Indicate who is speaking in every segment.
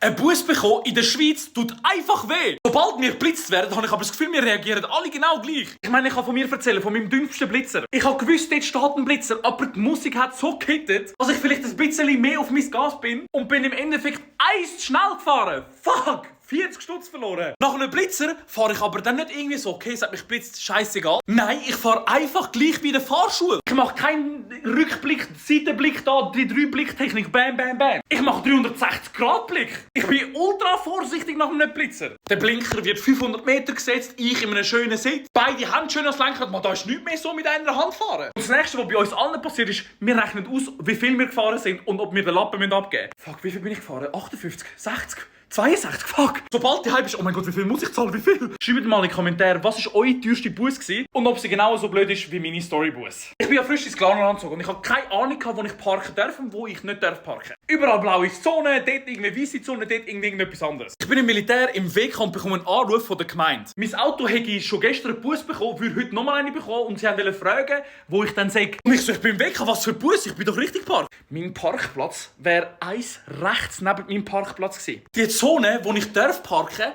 Speaker 1: Ein Bus bekommen in der Schweiz tut einfach weh. Sobald wir geblitzt werden, habe ich aber das Gefühl, wir reagieren alle genau gleich. Ich meine, ich kann von mir erzählen, von meinem dünnsten Blitzer. Ich habe gewusst, dort steht ein Blitzer, aber die Musik hat so gehittet, dass ich vielleicht ein bisschen mehr auf mein Gas bin und bin im Endeffekt eins zu schnell gefahren. Fuck! 40 Stutz verloren. Nach einem Blitzer fahre ich aber dann nicht irgendwie so, okay, es hat mich blitzt, scheißegal. Nein, ich fahre einfach gleich wie in der Fahrschule. Ich mache keinen Rückblick, Seitenblick da, die 3-Blick-Technik, bam, bam, bam. Ich mache 360-Grad-Blick. Ich bin ultra vorsichtig nach einem Blitzer. Der Blinker wird 500 Meter gesetzt, ich in einem schönen Sitz. Beide Hände schön ans Lenkrad, man, da ist nichts mehr so mit einer Hand fahren. Und das nächste, was bei uns allen passiert ist, wir rechnen aus, wie viel wir gefahren sind und ob wir den Lappen abgeben müssen. Fuck, wie viel bin ich gefahren? 58, 60? 62, fuck! Sobald die Hype ist, oh mein Gott, wie viel muss ich zahlen, wie viel? Schreibt mal in die Kommentare, was war eure teuerste Bus und ob sie genau so blöd ist wie meine Storybus. Ich bin ja frisch ins Glarner angezogen und ich habe keine Ahnung, wo ich parken darf und wo ich nicht parken darf. Überall blaue Zone, dort irgendwie weiße Zone, dort irgendetwas anderes. Ich bin im Militär im Weg und bekomme einen Anruf von der Gemeinde. Mein Auto hätte ich schon gestern einen Bus bekommen, würde heute nochmal eine bekommen und sie wollten fragen, wo ich dann sage, und ich so, ich bin im Weg, was für ein Bus, ich bin doch richtig geparkt. Mein Parkplatz wäre eins rechts neben meinem Parkplatz gewesen. Die Zone, wo ich parken darf,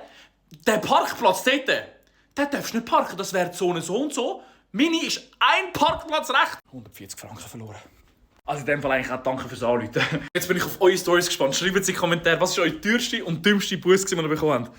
Speaker 1: der Parkplatz dort, den darfst du nicht parken, das wäre die Zone so und so. Meine ist ein Parkplatz rechts. 140 Franken verloren. Also in dem Fall eigentlich auch danke fürs Anrufen. Jetzt bin ich auf eure Stories gespannt. Schreibt in die Kommentare, was ist eure teuerste und dümmste Bus, die ihr bekommen habt.